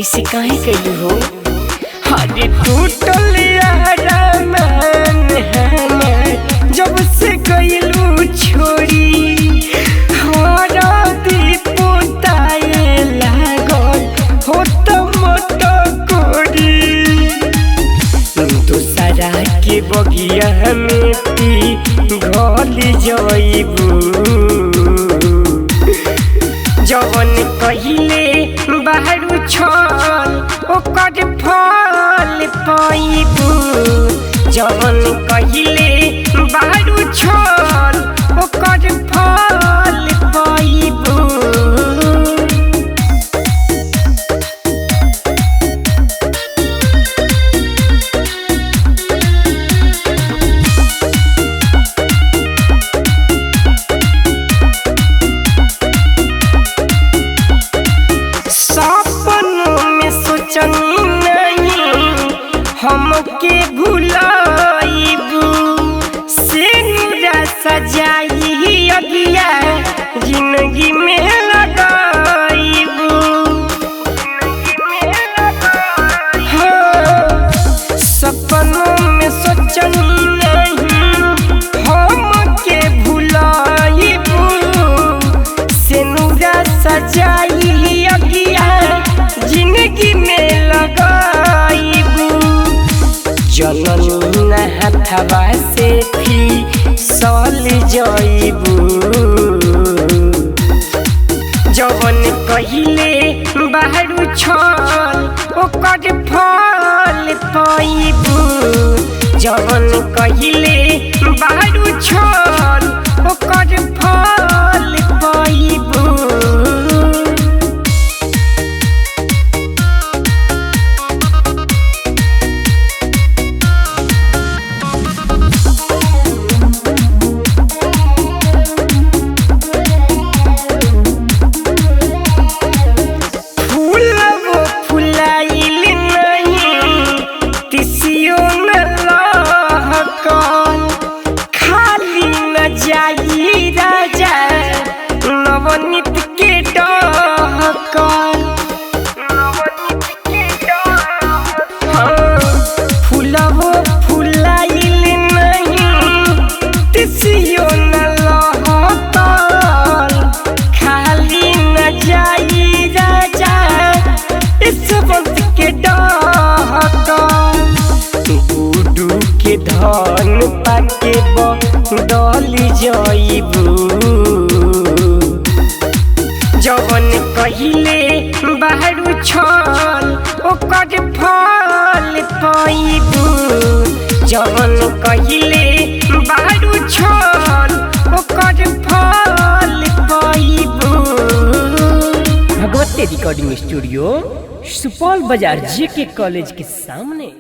ऐसे काहे कैलू हो। अरे टूटल अरमान हमार जब से गइलू छोड़ी, हरदी पोताए लागल हो त मोट कोड़ी। दूसरा के बगिया में घल जइबू, जवन कहिले बाहरू छल ओकर फल पाइबू। जवन कहिले बाहरू छल ओकर फल पाइबू। सपनों में सोचनी नहीं हमके भुलाइबू, सेनुरा सजाई अगिया जिंदगी में लगाइबू। हाँ, सपनों में सोचनी नहीं हमके भुलाइबू, सेनुरा सजाई अगिया जिंदगी में लगाइबू। जननी न हथवा से फिसल जइबू, जवन कहिले बाहरू छल ओकर फल पाइबू। जवन कहिले बाहरू छल ओकर फल पाइबू। फूलबो फुलाइल नहीं तिसियो न लहकल, खाली न जाई राजा नवनीत के डहकल। हाँ, फूलबो फुलाइल नहीं तिसियो न लहकल, खाली न जाई राजा इस वक्त के डहकल। गुडू के धन पाके बदल जइबू, जवन कहिले बाहरू छल ओकर फल पाइबू। जवन कहिले बाहरू छल ओकर फल पाइबू। भगवती रिकॉर्डिंग स्टूडियो, सुपौल बाजार, जेके कॉलेज के सामने।